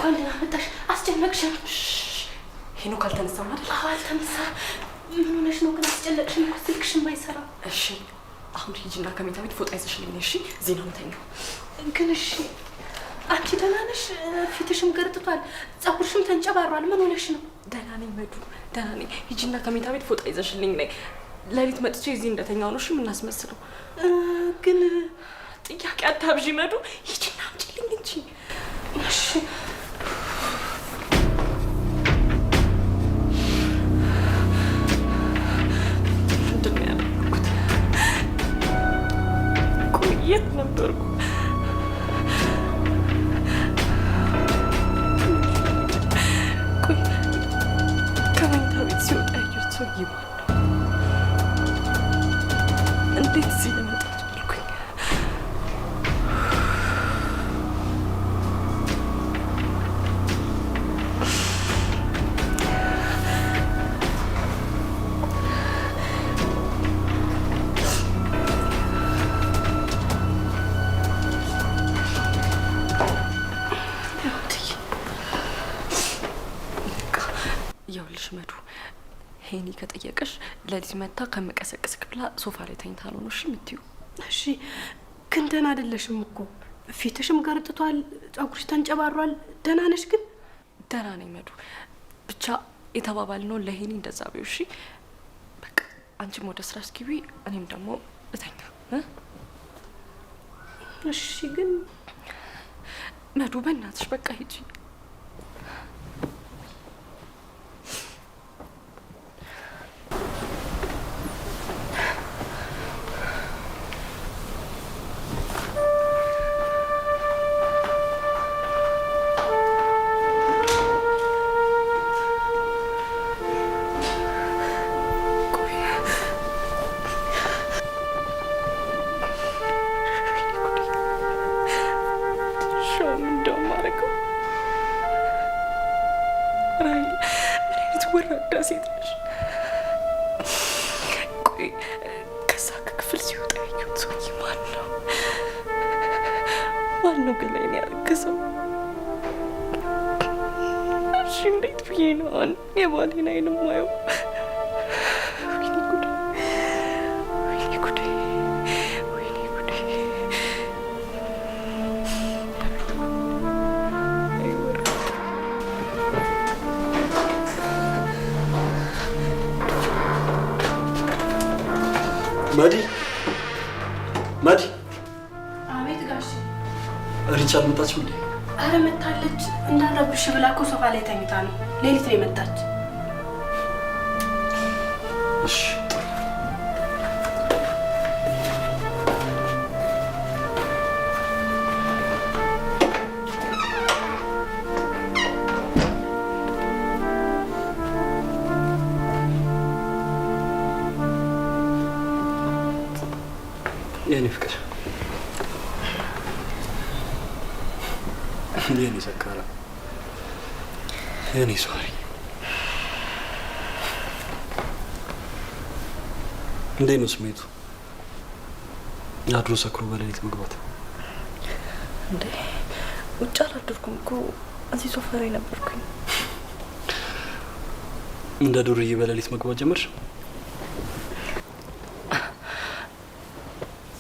እንኳን ደህና መጣሽ። አስጨነቅሽን። ሄኖክ አልተነሳም አይደል? አዎ አልተነሳም። ምን ሆነሽ ነው ግን? አስጨነቅሽን እኮ ስልክሽም አይሰራም። እሺ አሁን ሂጂና ከመኝታ ቤት ፎጣ ይዘሽልኝ ነይ። እሺ እዚህ ነው የምተኛው። ግን እሺ አንቺ ደህና ነሽ? ፊትሽም ገርጥቷል፣ ፀጉርሽም ተንጨባሯል። ምን ሆነሽ ነው? ደህና ነኝ መዱ፣ ደህና ነኝ። ሂጂና ከመኝታ ቤት ፎጣ ይዘሽልኝ ነይ። ሌሊት መጥቼ እዚህ እንደተኛው ነው እሺ የምናስመስለው። ግን ጥያቄ አታብዢ መዱ፣ ሂጂና አምጪልኝ እንጂ። እሺ ምንድን ነው ያደረኩት? ቆይ የት ነበርኩ? ቆይ ከመኝታ ቤት ሲወጣ ያየሁት ሰውዬ ማን ነው? እንዴት እዚህ ልመጣ ቻልኩኝ? ይኸውልሽ መዱ፣ ሄኒ ከጠየቀሽ ለሊት መታ ከመቀሰቅስክ ብላ ሶፋ ላይ ተኝታ ነው ነው እሺ የምትይው? እሺ ግን ደህና አይደለሽም እኮ ፊትሽም ገርጥቷል፣ ፀጉርሽ ተንጨባሯል። ደህና ነሽ ግን? ደህና ነኝ መዱ። ብቻ የተባባልነው ለሄኒ እንደዛ ቢው። እሺ በቃ አንቺም ወደ ስራሽ ግቢ፣ እኔም ደግሞ እተኛ። እሺ ግን መዱ በእናትሽ በቃ ሂጂ። ወራዳ ሴት ነሽ። ቆይ ከዛ ከክፍል ሲወጣ ያየሁት ሰውዬ ማን ነው? ማን ነው ገላዬን ያረከሰው? እሺ እንዴት ብዬ ነው አሁን የባሌን ዓይን የማየው? ወይኔ ጉዴ! ወይኔ ጉዴ! ወይኔ ጉዴ! መዲ መዲ፣ አቤት ጋሽ። ሪቻ አልመጣችም እንዴ? አረ መታለች። እንዳረብሽ ብላ እኮ ሶፋ ላይ ተኝታ ነው። ሌሊት ነው የመጣች። እሺ የኔ ፍቅር፣ የኔ ሰካራ፣ የኔ ሷሪ፣ እንዴት ነው ስሜቱ? አድሮ ሰክሮ በሌሊት መግባት። እንዴ ውጭ አላደርኩም እኮ እዚህ ሶፋ ላይ ነበርኩኝ። እንደ ዱርዬ በሌሊት መግባት ጀመርሽ?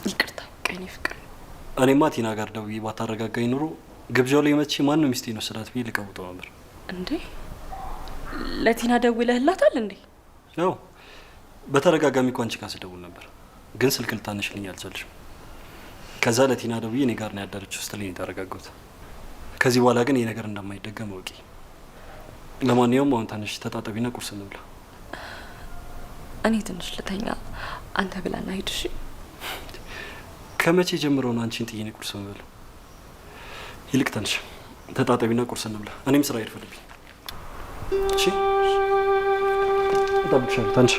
ይቅርታ ቀኔ ፍቅር። እኔማ ቲና ጋር ደውዬ ባታረጋጋኝ ኑሮ ግብዣው ላይ መቼ ማነው ሚስቴን ወሰዳት ብዬ ልቀውጠው ነበር። እንዴ ለቲና ደውለህላታል እንዴ? ያው በተደጋጋሚ እኮ አንቺ ጋር ስደውል ነበር፣ ግን ስልክ ልታነሽልኝ አልቻልሽም። ከዛ ለቲና ደውዬ እኔ ጋር ነው ያደረችው ስትለኝ ነው የተረጋጋሁት። ከዚህ በኋላ ግን ይሄ ነገር እንደማይደገም እወቂ። ለማንኛውም አሁን ተነሽ፣ ተጣጠቢና ቁርስ እንብላ። እኔ ትንሽ ልተኛ፣ አንተ ብላና ሂድ። እሺ? ከመቼ ጀምሮ ነው አንቺን ጥዬ እኔ ቁርስ የምበላው? ይልቅ ተነሽ፣ ተጣጠቢና ቁርስ እንብላ። እኔም ስራ ይርፈድብኝ። እሺ፣ እጠብቅሻለሁ። ተነሽ።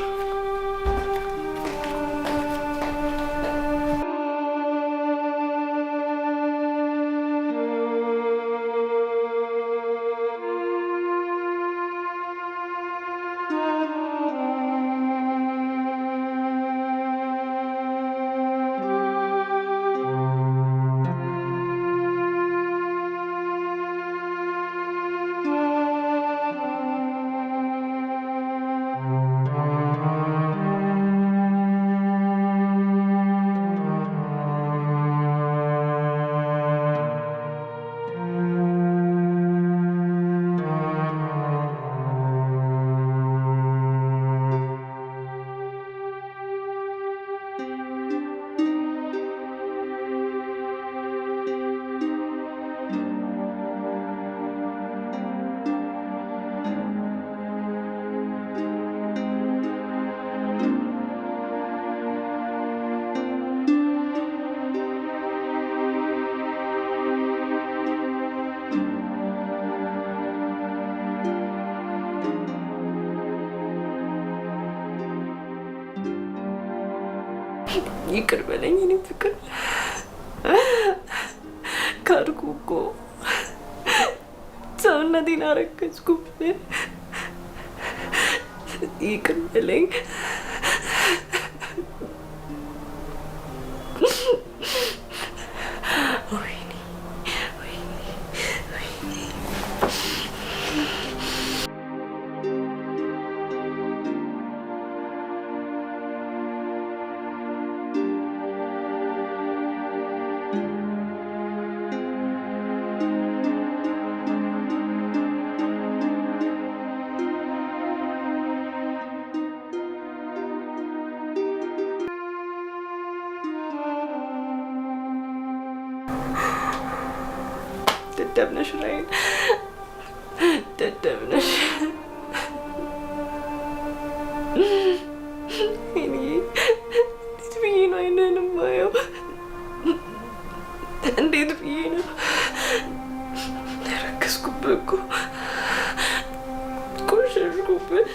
ይቅር በለኝ የኔ ፍቅር። ካድኩ እኮ፣ ሰውነቴን አረከስኩብህ። ይቅር በለኝ። ወይኔ ወይኔ ወይኔ። ደደብ ነሽ ራይል፣ ደደብ ነሽ። እኔ እንዴት ብዬ ነው አይንህን የማየው? እንዴት ብዬ ነው? ያረከስኩብህ እኮ፣ ቆሸሽኩብህ።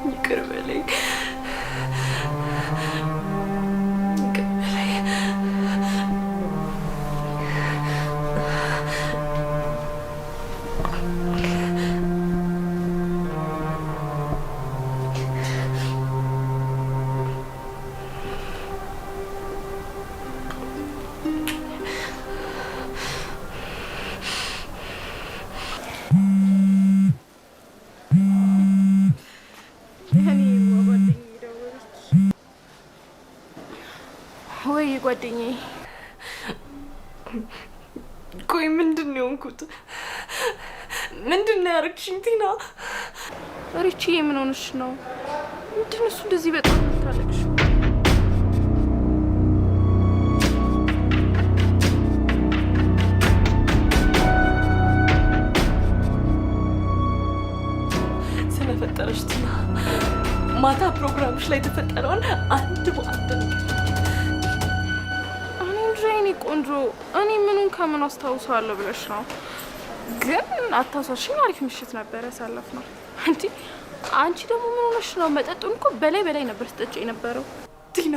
ይቅር በለኝ። ይቅር በለኝ። ወይ ጓደኛዬ፣ ቆይ ምንድን ነው የሆንኩት? ምንድን ነው ያደረግሽኝ ቲና? ሪችዬ ምን ሆነሽ ነው? ምንድን ነው እሱ እንደዚህ በጣም የምታለቅሽው? ስለፈጠረሽ ቲና፣ ማታ ፕሮግራምሽ ላይ የተፈጠረውን አንድ በአንድ ነገር። እኔ እንጃ የኔ ቆንጆ፣ እኔ ምኑን ከምን አስታውሰዋለሁ ብለሽ ነው? ግን አታሳሽኝ፣ አሪፍ ምሽት ነበር ያሳለፍነው። እንዲ አንቺ ደግሞ ምን ሆነሽ ነው? መጠጡን እኮ በላይ በላይ ነበር ስጠጪ የነበረው። ቲና፣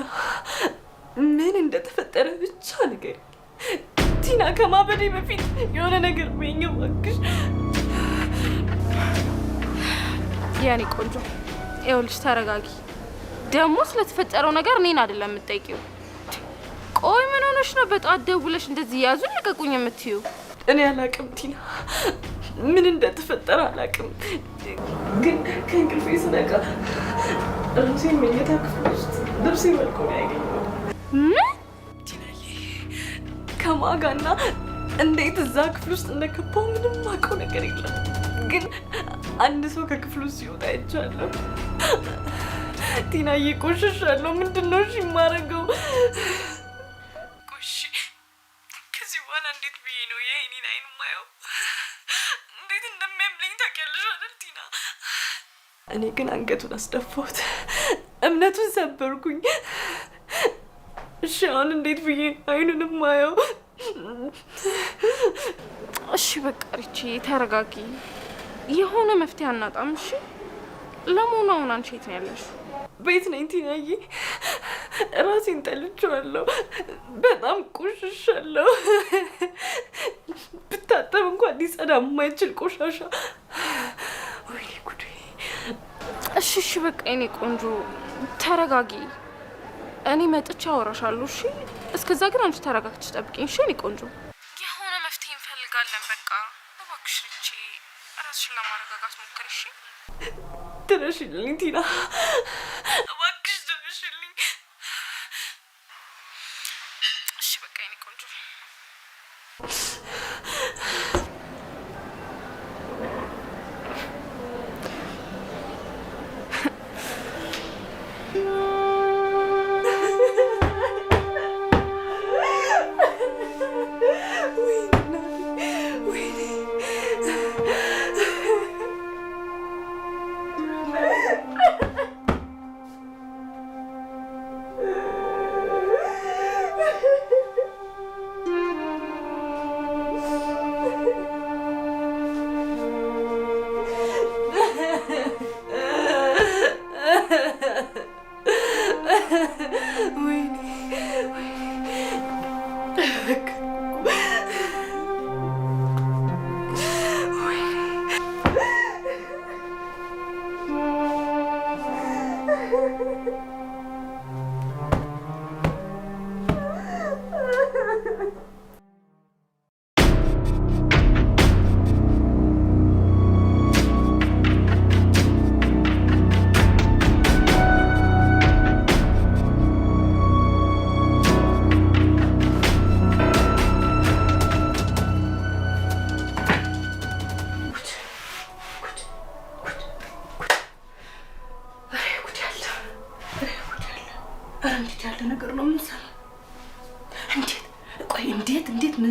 ምን እንደተፈጠረ ብቻ ንገሪኝ። ቲና፣ ከማበዴ በፊት የሆነ ነገር በይኝ እባክሽ። የኔ ቆንጆ ይኸውልሽ፣ ተረጋጊ። ደግሞ ስለተፈጠረው ነገር እኔን አይደለም የምትጠይቂው። ቆይ ምን ሆነሽ ነው በጠዋት ደውለሽ እንደዚህ ያዙን ልቀቁኝ የምትዩ? እኔ አላቅም ቲና፣ ምን እንደተፈጠረ አላቅም። ግን ከእንቅልፌ ስነቃ ራሴን መኝታ ክፍል ውስጥ ልብሴ ወልቆ ነው ያገኘሁት። ምን? ቲናዬ፣ ከማጋና እንዴት እዛ ክፍል ውስጥ እንደገባው ምንም አውቀው ነገር የለም። ግን አንድ ሰው ከክፍሉ ሲወጣ አይቻለሁ። ቲናዬ፣ ቆሽሻለሁ። ምንድን ነው እሺ የማደርገው? ቆሽ ከዚህ በኋላ እንዴት ብዬ ነው የአይኔን አይን የማየው? እንዴት እንደሚያምለኝ ታውቂያለሽ አይደል ቲና? እኔ ግን አንገቱን አስደፋሁት፣ እምነቱን ሰበርኩኝ። እሺ አሁን እንዴት ብዬ ነው አይኑን የማየው? እሺ በቃ ሪቺ ተረጋጊ። የሆነ መፍትሄ አናጣም። እሺ ለመሆኑ አሁን አንቺ የት ነው ያለሽው? ቤት ነኝ ቲናዬ። ራሴን ጠልቼዋለሁ። በጣም ቆሽሻለሁ። ብታጠብ እንኳን ሊጸዳ የማይችል ቆሻሻ። ወይኔ ጉዴ! እሺ እሺ በቃ የኔ ቆንጆ ተረጋጊ። እኔ መጥቼ አወራሻለሁ። እሺ እስከዛ ግን አንቺ ተረጋግተሽ ጠብቂኝ። እሺ የኔ ቆንጆ፣ የሆነ መፍትሄ እንፈልጋለን። በቃ እባክሽ ሪቺ ራስሽን ለማረጋጋት ሞክሪ። እሺ። ድረሽልኝ ቲና፣ እባክሽ ድረሽልኝ። እሺ በቃ የኔ ቆንጆ። ወይኔ እናቴ፣ ወይኔ።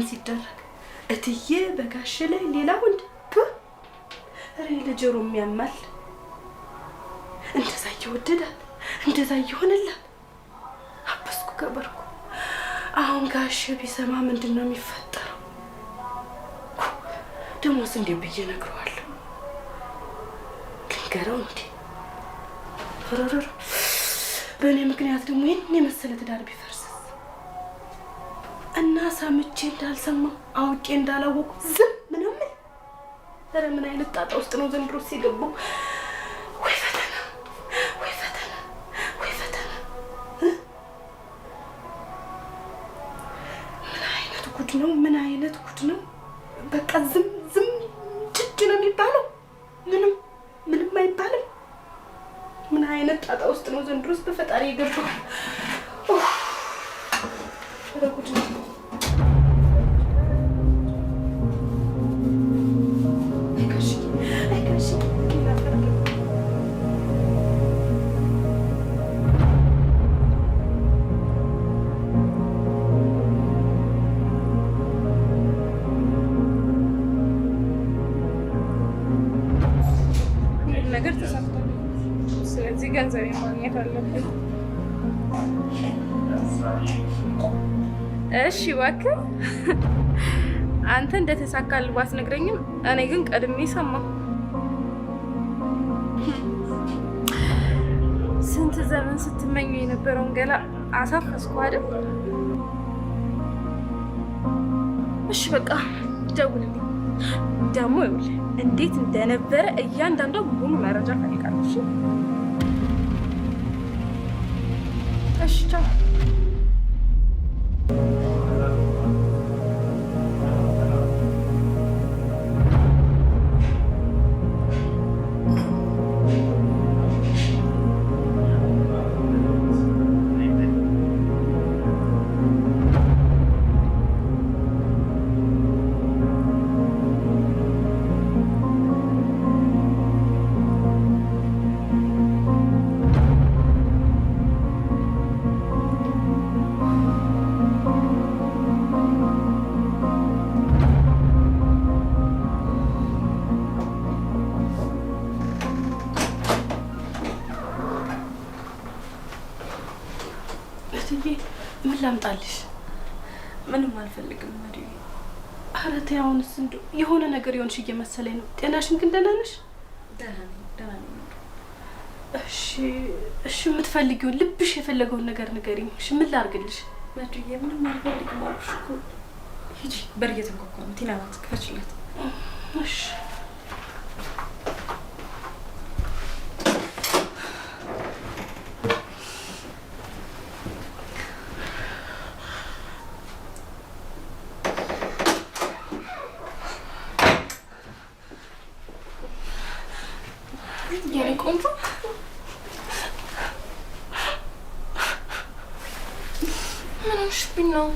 ሲደረግ እትዬ በጋሽ ላይ ሌላ ወንድ፣ ኧረ ለጆሮም ያማል። እንደዛ እየወደዳት እንደዛ እየሆነላት አበስኩ ከበርኩ። አሁን ጋሽ ቢሰማ ምንድን ነው የሚፈጠረው? ደሞስ እንዴ ብዬ እነግረዋለሁ? ልንገረው እንዴ? ረረረ በእኔ ምክንያት ደግሞ ይህን የመሰለ ትዳር ቢፈርስስ እና ሰምቼ እንዳልሰማው አውቄ እንዳላወቁ ዝም ምናምን። ኧረ ምን አይነት ጣጣ ውስጥ ነው ዘንድሮስ የገባው? ወይ ፈተና፣ ወይ ፈተና፣ ወይ ፈተና! ምን አይነት ጉድ ነው? ምን አይነት ጉድ ነው? በቃ ዝም ዝም ጭጭ ነው የሚባለው። ምንም ምንም አይባልም። ምን አይነት ጣጣ ውስጥ ነው ዘንድሮስ በፈጣሪ የገባው? ኧረ ጉድ ነው። ነገር ተሳክቷል። ስለዚህ ገንዘብ ማግኘት አለብን። እሺ እባክህ አንተ እንደተሳካልህ ባትነግረኝም እኔ ግን ቀድሜ ሰማሁ። ስንት ዘመን ስትመኙ የነበረውን ገላ አሳፈስኩ አይደል? እሺ በቃ ደውልልኝ። ደግሞ ይኸውልህ እንዴት እንደነበረ እያንዳንዷ ሙሉ መረጃ እፈልጋለሁ። እሺ እሺ፣ ቻው። እትዬ ምን ላምጣልሽ? ምንም አልፈልግም መሪ። ኧረ ተይ አሁንስ እንደው የሆነ ነገር የሆንሽ እየመሰለኝ ነው። ጤናሽን ግን ደህና ነሽ? ደህና ነኝ፣ ደህና ነኝ። እሺ እሺ፣ የምትፈልጊውን ልብሽ የፈለገውን ነገር ንገሪኝ። እሺ ምን ላድርግልሽ? መድዬ ምንም አልፈልግም አልኩሽ እኮ። ሂጂ፣ በር እየተንኳኳ ነው። ቲና ናት፣ ክፈችላት። እሺ የኔ ቆንጆ ምን ሆንሽብኝ ነው?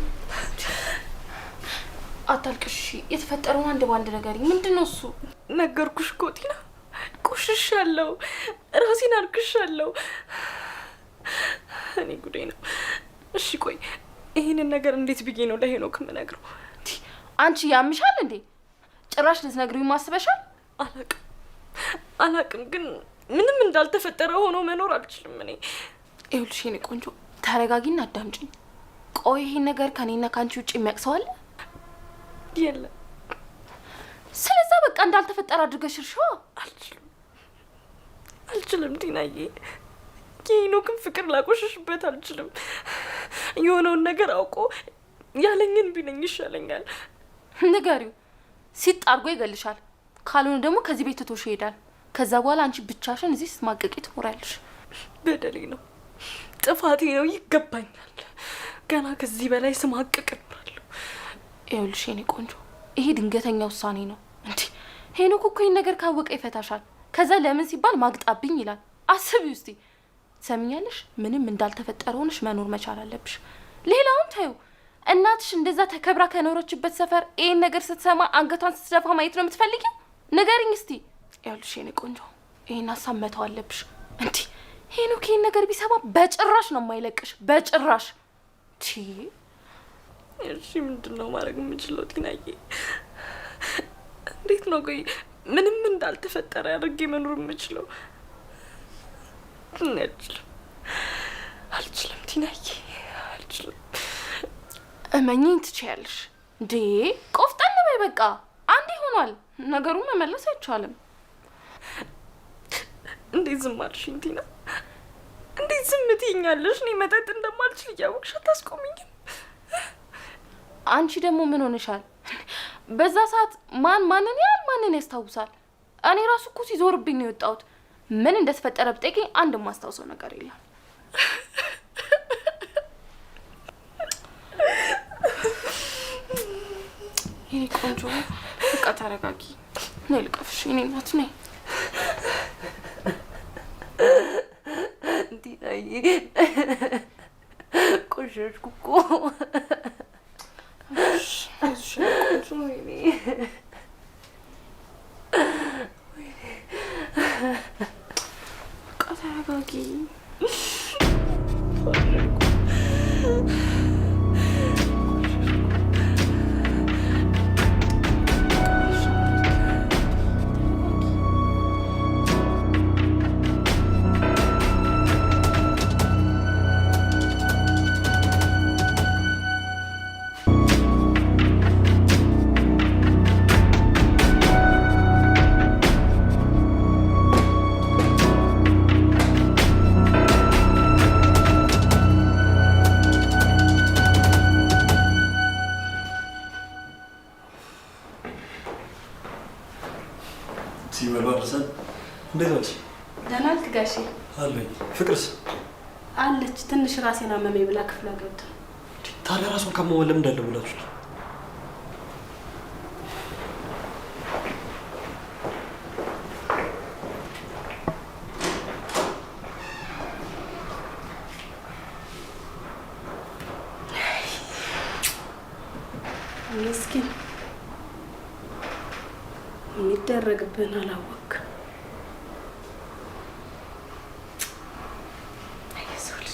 አታልቅሽ። የተፈጠረውን አንድ በአንድ ንገሪኝ። ምንድን ነው እሱ? ነገርኩሽ እኮ ቲና፣ ቆሽሻለሁ፣ ራሴን አርክሻለሁ። እኔ ጉዴ ነው። እሺ ቆይ ይህንን ነገር እንዴት ብዬ ነው ለሄኖክ የምነግረው? አንቺ ያምሻል እንዴ? ጭራሽ ልትነግሪው ማስበሻል? አላቅም አላቅም፣ ግን ምንም እንዳልተፈጠረ ሆኖ መኖር አልችልም እኔ። ይኸውልሽ የኔ ቆንጆ ተረጋጊና አዳምጪኝ። ቆይ ይሄን ነገር ከኔና ከአንቺ ውጭ የሚያውቅ ሰው አለ? የለም። ስለዛ በቃ እንዳልተፈጠረ አድርገሽ እርሺዋ። አልችልም አልችልም ቲናዬ፣ የሄኖክን ፍቅር ላቆሸሽበት አልችልም። የሆነውን ነገር አውቆ ያለኝን ቢለኝ ይሻለኛል። ንገሪው፣ ሲጥ አድርጎ ይገልሻል። ካልሆነ ደግሞ ከዚህ ቤት ትቶሽ ይሄዳል። ከዛ በኋላ አንቺ ብቻሽን እዚህ ስትማቀቂ ትኖሪያለሽ። በደሌ ነው፣ ጥፋቴ ነው፣ ይገባኛል። ገና ከዚህ በላይ ስማቅቅ እኖራለሁ። ይኸውልሽ የኔ ቆንጆ፣ ይሄ ድንገተኛ ውሳኔ ነው። እንዴ ሄኖክ እኮ ይሄን ነገር ካወቀ ይፈታሻል። ከዛ ለምን ሲባል ማግጣብኝ ይላል። አስቢው እስቲ። ትሰሚኛለሽ? ምንም እንዳልተፈጠረ ሆነሽ መኖር መቻል አለብሽ። ሌላውን ታዩ። እናትሽ እንደዛ ተከብራ ከኖረችበት ሰፈር ይሄን ነገር ስትሰማ አንገቷን ስትደፋ ማየት ነው የምትፈልጊው? ንገሪኝ እስቲ። ይኸውልሽ የኔ ቆንጆ፣ ይሄን ሀሳብ መተው አለብሽ። እንዴ ሄኖክ ይሄን ነገር ቢሰማ በጭራሽ ነው የማይለቅሽ፣ በጭራሽ። እሺ ምንድን ነው ማድረግ የምችለው ቲናዬ? እንዴት ነው ቆይ ምንም እንዳልተፈጠረ አድርጌ መኖር የምችለው? አልችልም፣ አልችልም ቲናዬ፣ አልችልም። እመኚኝ ትችያለሽ። እንዴ ቆፍጠን በይ በቃ፣ አንዴ ሆኗል ነገሩን መመለስ አይቻልም። እንዴት ዝም አልሽኝ ቲና? እንዴት ዝም ትይኛለሽ? እኔ መጠጥ እንደማልችል እያወቅሽ አታስቆሚኝም? አንቺ ደግሞ ምን ሆነሻል? በዛ ሰዓት ማን ማንን ያህል ማንን ያስታውሳል? እኔ ራሱ እኮ ሲዞርብኝ ነው የወጣሁት። ምን እንደተፈጠረ ብጠይቀኝ አንድ የማስታውሰው ነገር የለም። የኔ ቆንጆ በቃ ተረጋጊ። ነይ ልቀፍሽ የኔ እናት ነይ። ቲናዬ ቆሸሽኩ እኮ። አይዞሽ የኔ ቆንጆ። ወይኔ በቃ ተረጋጊ። ሲበሉ አድርሰን። እንዴት ዋልሽ? ደህና ዋልክ ጋሼ? አለኝ። ፍቅርስ? አለች። ትንሽ ራሴን አመመኝ ብላ ክፍሏ ገብታ። ታዲያ ራሷን ካመመን ለምን እንዳልደወላችሁ? ምስኪን የሚደረግብህን አላወቅም። የሰው ልጅ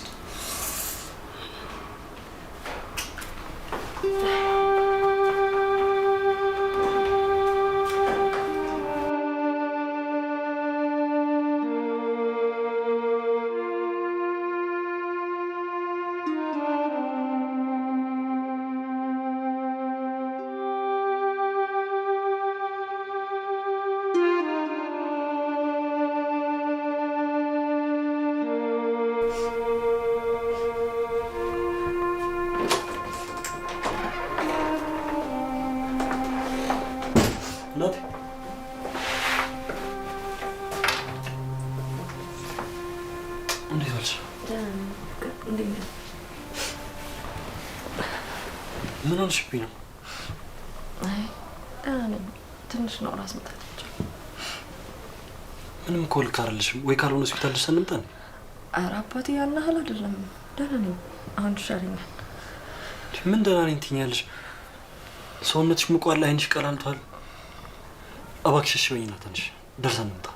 እናቴ እንዴት ዋልሽ? ምን ሆነሽብኝ ነው? አይ ደህና ነኝ። ትንሽ ነው ራስ ምታት ብቻ። ምንም እኮ ልክ አይደለሽም። ወይ ካልሆነ ሆስፒታል ደርሰን እንምጣ። ኧረ አባቴ ያን ያህል አይደለም፣ ደህና ነኝ። አሁን ይሻለኛል። ምን ደህና ነኝ ትይኛለሽ? ሰውነትሽ ሙቋል፣ አይንሽ ቀላልቷል። እባክሽ እሺ በይና ትንሽ ደርሰን እንምጣ።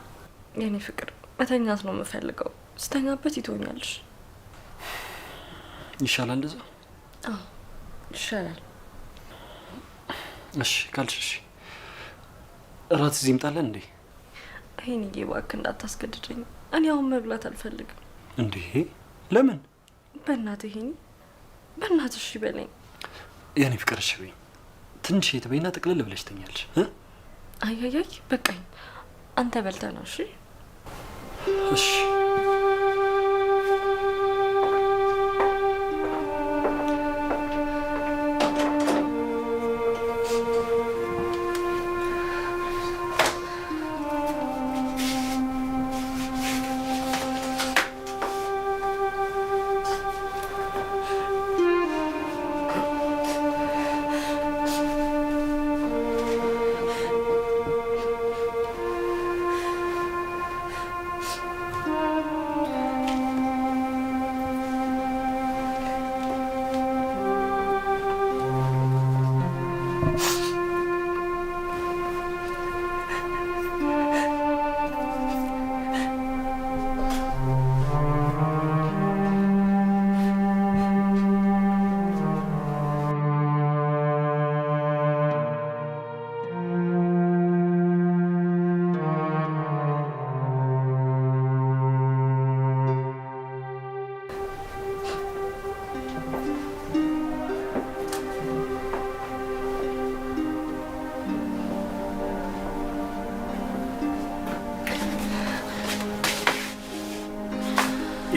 የኔ ፍቅር መተኛት ነው የምፈልገው። ስተኛበት ይተውኛልሽ። ይሻላል እንደዛ? አዎ ይሻላል። እሺ ካልሽ እሺ። እራት እዚህ ይምጣለን እንዴ? ይሄንዬ እባክህ እንዳታስገድደኝ። እኔ አሁን መብላት አልፈልግም። እንዴ ለምን? በእናትህ ይሄኒ፣ በእናትህ እሺ በለኝ። የኔ ፍቅር እሺ በይኝ። ትንሽ የተበይና ጥቅልል ብለሽ ትተኛለሽ። አያያይ በቃኝ። አንተ በልተህ ነው እሺ? እሺ።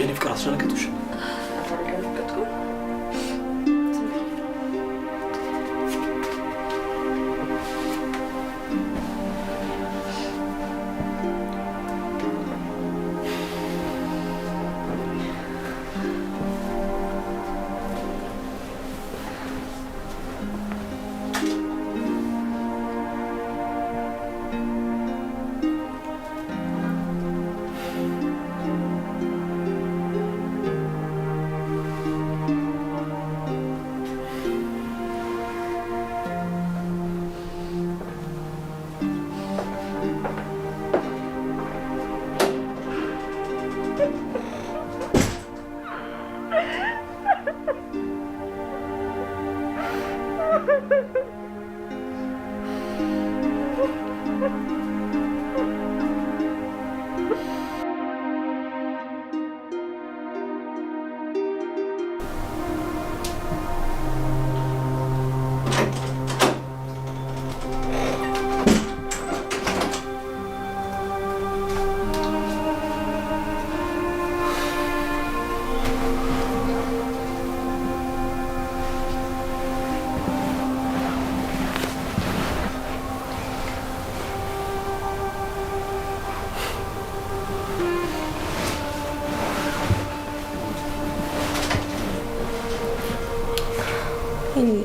የኔ ፍቅር አስደነገጥኩሽ? አልደነገጥኩም።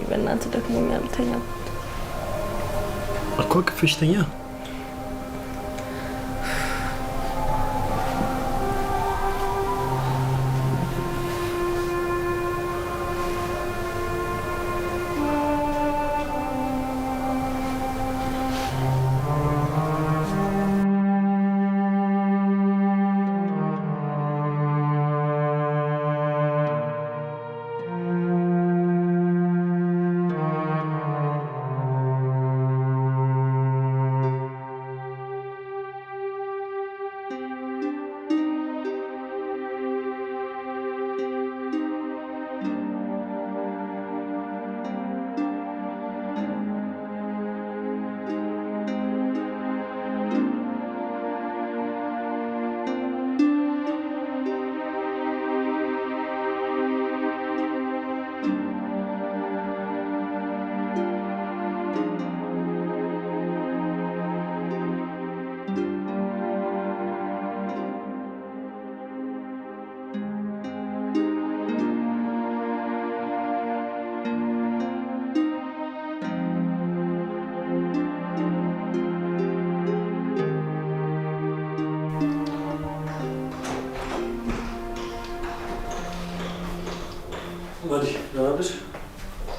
በእናትህ ደክሞኛል፣ ተኛ እኮ አቅፌሽ ተኛ።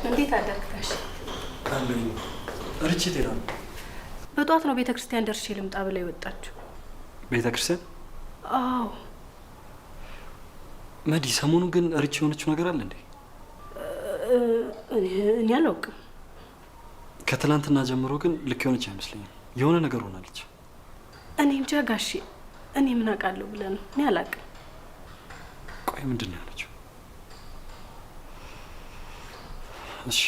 እንዴት አደርክ ጋሽ? አለኝ። ርቼ ትሄዳለህ? በጧት ነው ቤተ ክርስቲያን ደርሼ ልምጣ ብላ የወጣችው። ቤተ ክርስቲያን? አዎ። መዲ፣ ሰሞኑን ግን ርቼ የሆነችው ነገር አለ እንዴ? እኔ አላውቅም። ከትላንትና ጀምሮ ግን ልክ የሆነች አይመስለኝም። የሆነ ነገር ሆናለች። እኔ እንጃ ጋሼ፣ እኔ ምን አውቃለሁ ብለህ ነው? እኔ አላውቅም። ቆይ ምንድን ነው ያለችው? እሺ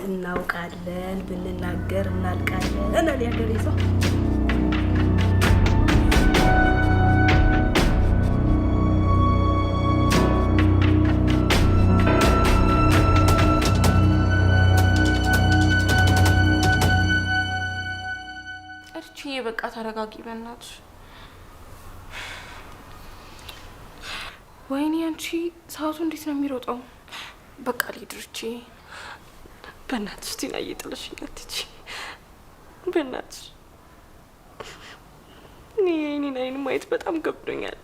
እናውቃለን፣ ብንናገር እናልቃለን አለ ያገሬ ሰው። እርችዬ በቃ ተረጋጊ በእናትሽ። ወይኔ አንቺ ሰዓቱ እንዴት ነው የሚሮጠው? በቃ ልሂድ ርችዬ። በእናትሽ ቲና እየጥለሽኝ አትሂጂ። በእናትሽ እኔ የኔን አይን ማየት በጣም ከብዶኛል።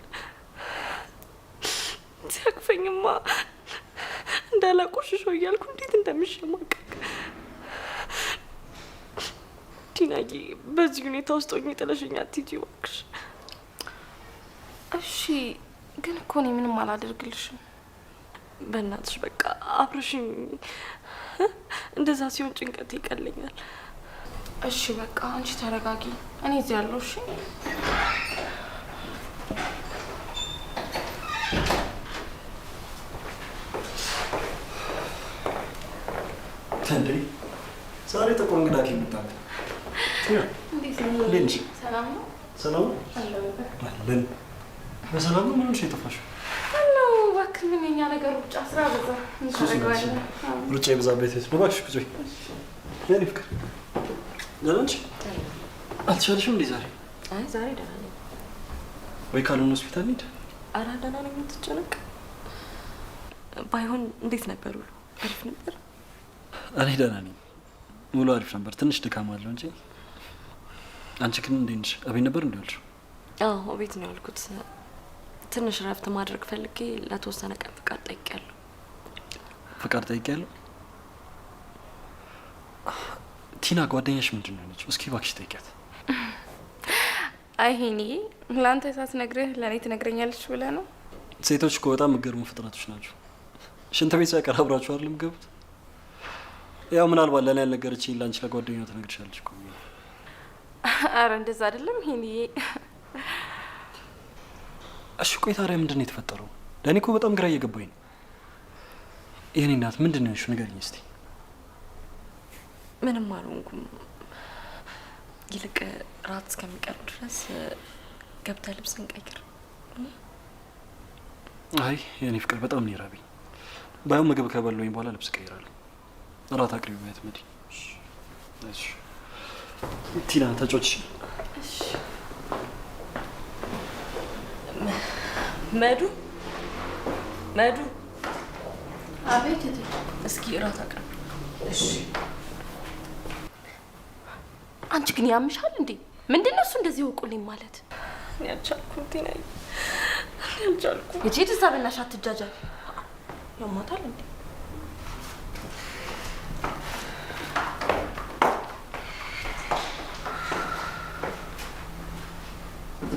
ሲያቅፈኝማ እንዳላቆሽሸው እያልኩ እንዴት እንደምሸማቀቅ። ቲናዬ በዚህ ሁኔታ ውስጥ ሆኜ ጥለሽኝ አትሂጂ እባክሽ። እሺ ግን እኮ እኔ ምንም አላደርግልሽም። በእናትሽ በቃ አብረሽኝ። እንደዛ ሲሆን ጭንቀት ይቀለኛል። እሺ በቃ አንቺ ተረጋጊ፣ እኔ እዚህ ያለው። እሺ እንዴ ዛሬ ጥቁር እንግዳ ከመጣብህ እንዴት ነሽ? ሰላም ነው? ሰላም ነው አለን። በሰላም ነው? ምን ሆነሽ የጠፋሽው? አለው እባክህ፣ ምን የኛ ነገር ሩጫ ስራ በዛ። እንታረጋለን። ሩጫ የበዛበት ቤት ነው። እባክሽ ቁጭ በይ። የእኔ ፍቅር ደህና ነሽ? አልተሻለሽም እንዴ ዛሬ? አይ ዛሬ ደህና ነኝ። ወይ ካልሆነ ሆስፒታል እንሂድ። ኧረ ደህና ነኝ፣ የምትጨነቅ ባይሆን። እንዴት ነበር ውሎ? አሪፍ ነበር። እኔ ደህና ነኝ። ውሎ አሪፍ ነበር። ትንሽ ድካም አለው እንጂ። አንቺ ግን እንዴት ነሽ? እቤት ነበር እንዴ ዋልሽው? አዎ እቤት ነው ያልኩት። ትንሽ እረፍት ማድረግ ፈልጌ ለተወሰነ ቀን ፍቃድ ጠይቄያለሁ። ፍቃድ ጠይቄያለሁ? ቲና ጓደኛሽ ምንድን ነው ያለችው? እስኪ እባክሽ ጠይቂያት። አይ ሄኒዬ፣ ለአንተ ሳትነግርህ ለእኔ ትነግረኛለች ብለህ ነው? ሴቶች እኮ በጣም የሚገርሙ ፍጥረቶች ናቸው። ሽንት ቤት ሳይቀር አብራችሁ አይደል የምትገቡት? ያው ምናልባት ለእኔ ያልነገረችኝ ለአንቺ ለጓደኛዋ ትነግርሻለች እኮ። ኧረ እንደዛ አይደለም ሄኒዬ። እሺ ቆይ ታዲያ ምንድን ነው የተፈጠረው? ለእኔ እኮ በጣም ግራ እየገባኝ ነው። የእኔ እናት ምንድን ነው የሆንሽው? ንገሪኝ እስቲ። ምንም አልሆንኩም። ይልቅ ራት እስከሚቀርብ ድረስ ገብተህ ልብስን ቀይር። አይ የእኔ ፍቅር በጣም ነው የራበኝ። ባይሆን ምግብ ከበላሁኝ በኋላ ልብስ እቀይራለሁ። እራት አቅርቢ በያት መዲ። እሺ ቲና ተጫወች። እሺ መዱ መዱ። አቤት እቴ። እስኪ እራት አቅርቢ። እሺ። አንቺ ግን ያምሻል እንዴ? ምንድን ነው እሱ እንደዚህ ወቁልኝ ማለት? እኔ አልቻልኩም ቲናዬ፣ እኔ አልቻልኩም። ሂጂ እዛ በእናትሽ አትጃጃል። ያማታል እንዴ?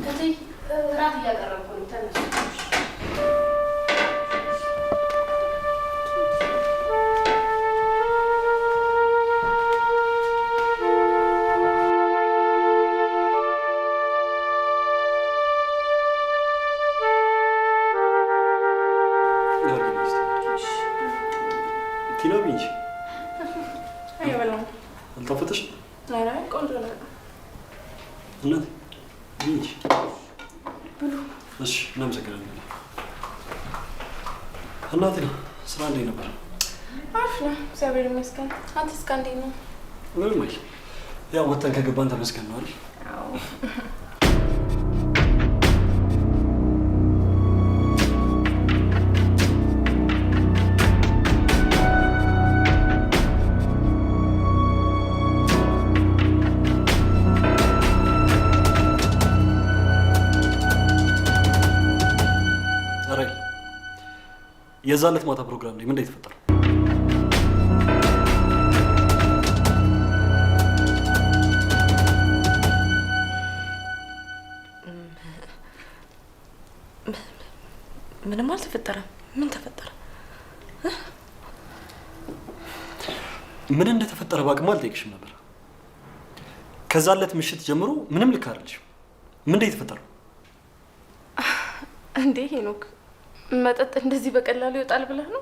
እቴ እራት እያቀረብኩ ነው። ተነሱ። ቲና ብይ እንጂ አይበላም። አልጣፈጠሽም? ኧረ ቆንጆ ነው። እናቴ ብይ እንጂ። እሺ እናመሰግናለን። እናቴ ስራ እንዴት ነበር? አሪፍ ነው እግዚአብሔር ይመስገን። አንተስ ጋር እንዴት ነው? ምንም አይልም። ያው ወጥተን ከገባን ተመስገን ነው አይደል? አዎ። ራሔል የዛ ዕለት ማታ ፕሮግራም ላይ ምን እንደተፈጠረው ምንም አልተፈጠረም። ምን ተፈጠረ? ምን እንደተፈጠረ ባቅማ አልጠይቅሽም ነበር። ከዛ ዕለት ምሽት ጀምሮ ምንም ልክ አይደለሽም። ምን እንደተፈጠረው እንዴ ሄኖክ፣ መጠጥ እንደዚህ በቀላሉ ይወጣል ብለህ ነው?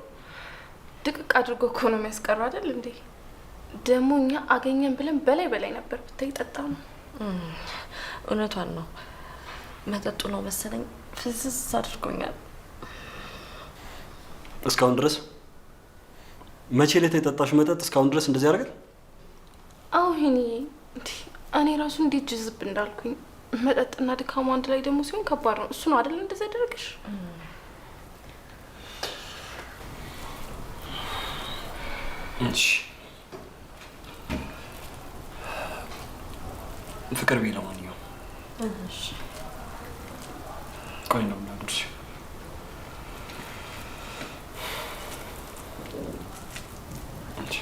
ድቅቅ አድርጎ እኮ ነው የሚያስቀረው አይደል እንዴ? ደግሞ እኛ አገኘን ብለን በላይ በላይ ነበር ብታይ ጠጣ ነው። እውነቷን ነው። መጠጡ ነው መሰለኝ ፍዝዝ አድርጎኛል። እስካሁን ድረስ መቼ ዕለት የጠጣሽው መጠጥ እስካሁን ድረስ እንደዚህ ያደርጋል? አዎ ሄኒዬ፣ እንዴ እኔ ራሱ እንዴት ጅዝብ እንዳልኩኝ። መጠጥና ድካሙ አንድ ላይ ደግሞ ሲሆን ከባድ ነው። እሱ ነው አይደል እንደዚህ ያደረገሽ? እሺ ፍቅር ቢለው ለማንኛውም እሺ ቆይ ነው የምናገርሽ። እሺ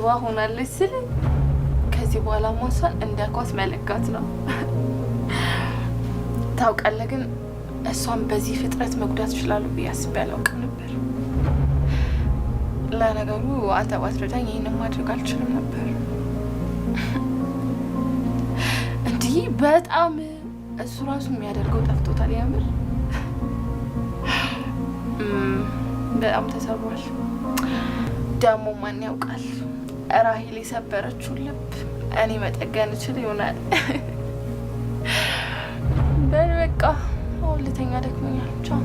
ሽባ ሆናለች ስል ከዚህ በኋላ እሷን እንደ ኳስ መለጋት ነው። ታውቃለህ ግን እሷን በዚህ ፍጥረት መጉዳት ይችላሉ ብዬ አስቤ አላውቅም ነበር። ለነገሩ አንተ ባትረዳኝ ይህንን ማድረግ አልችልም ነበር። እንዲህ በጣም እሱ ራሱ የሚያደርገው ጠፍቶታል። የምር በጣም ተሰብሯል። ደግሞ ማን ያውቃል ራሂል የሰበረችውን ልብ እኔ መጠገን እችል ይሆናል። በል በቃ አሁን ልተኛ፣ ደክሞኛል። ቻው።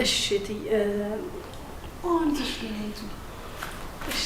እሺ እትዬ፣ እሺ።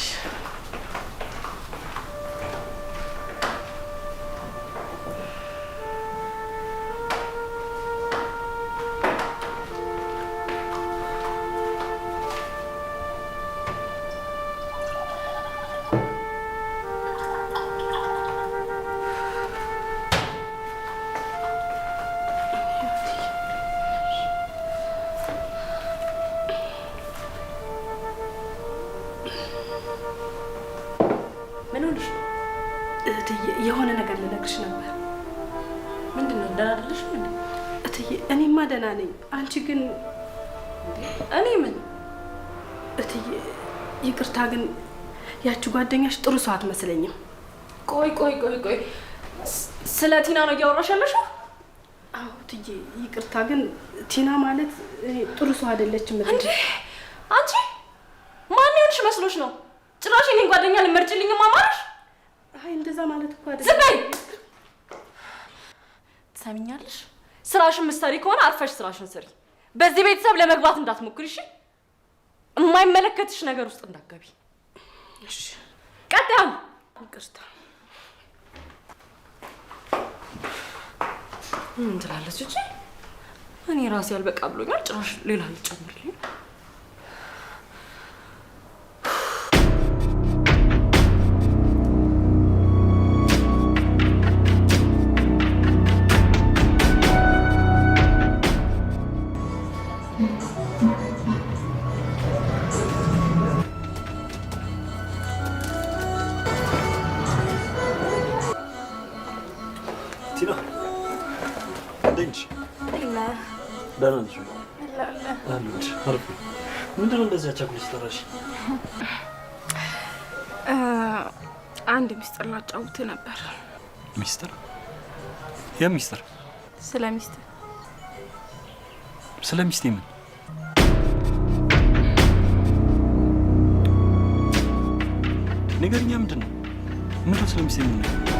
ምን ሆነሽ ነው? እትዬ የሆነ ነገር ልነግርሽ ነበር። ምንድን ነው? ደህና አይደለሽም እንዴ? እትዬ እኔማ ደህና ነኝ። አንቺ ግን እኔ ምን? እትዬ ይቅርታ፣ ግን ያቺ ጓደኛሽ ጥሩ ሰው አትመስለኝም። ቆይ ቆይ ቆይ ቆይ፣ ስለ ቲና ነው እያወራሽ ያለሽው? አዎ እትዬ ይቅርታ፣ ግን ቲና ማለት እኔ ጥሩ ሰው አይደለችም። እትዬ እንዴ አንቺ ማን ይሆንሽ መስሎሽ ነው? ጭራሽ የኔን ጓደኛ ልመርጭልኝ ማማረሽ? አይ እንደዛ ማለት እኮ አይደለም። ዝም በይ። ትሰሚኛለሽ? ስራሽን ምሰሪ ከሆነ አርፈሽ ስራሽን ስሪ። በዚህ ቤተሰብ ለመግባት እንዳትሞክሪ እሺ? የማይመለከትሽ ነገር ውስጥ እንዳትገቢ። እሺ ቀጥያም። ይቅርታ። ምን ትላለች እቺ? እኔ ራሴ አልበቃ ብሎኛል፣ ጭራሽ ሌላ ልጨምርልኝ። ቲና እንዴት ነሽ? ደህና ነሽ ወይ? አለሁልሽ። አሪፍ ነው። ምንድን ነው እንደዚህ አቻኩለሽ ጠራሽ? አንድ ሚስጥር ላጫውትህ ነበር። ሚስጥር? የምን ሚስጥር? ስለ ሚስት። ስለ ሚስቴ ምን? ንገሪኛ። ምንድን ነው? ምንድን ነው ስለ ሚስቴ ምን?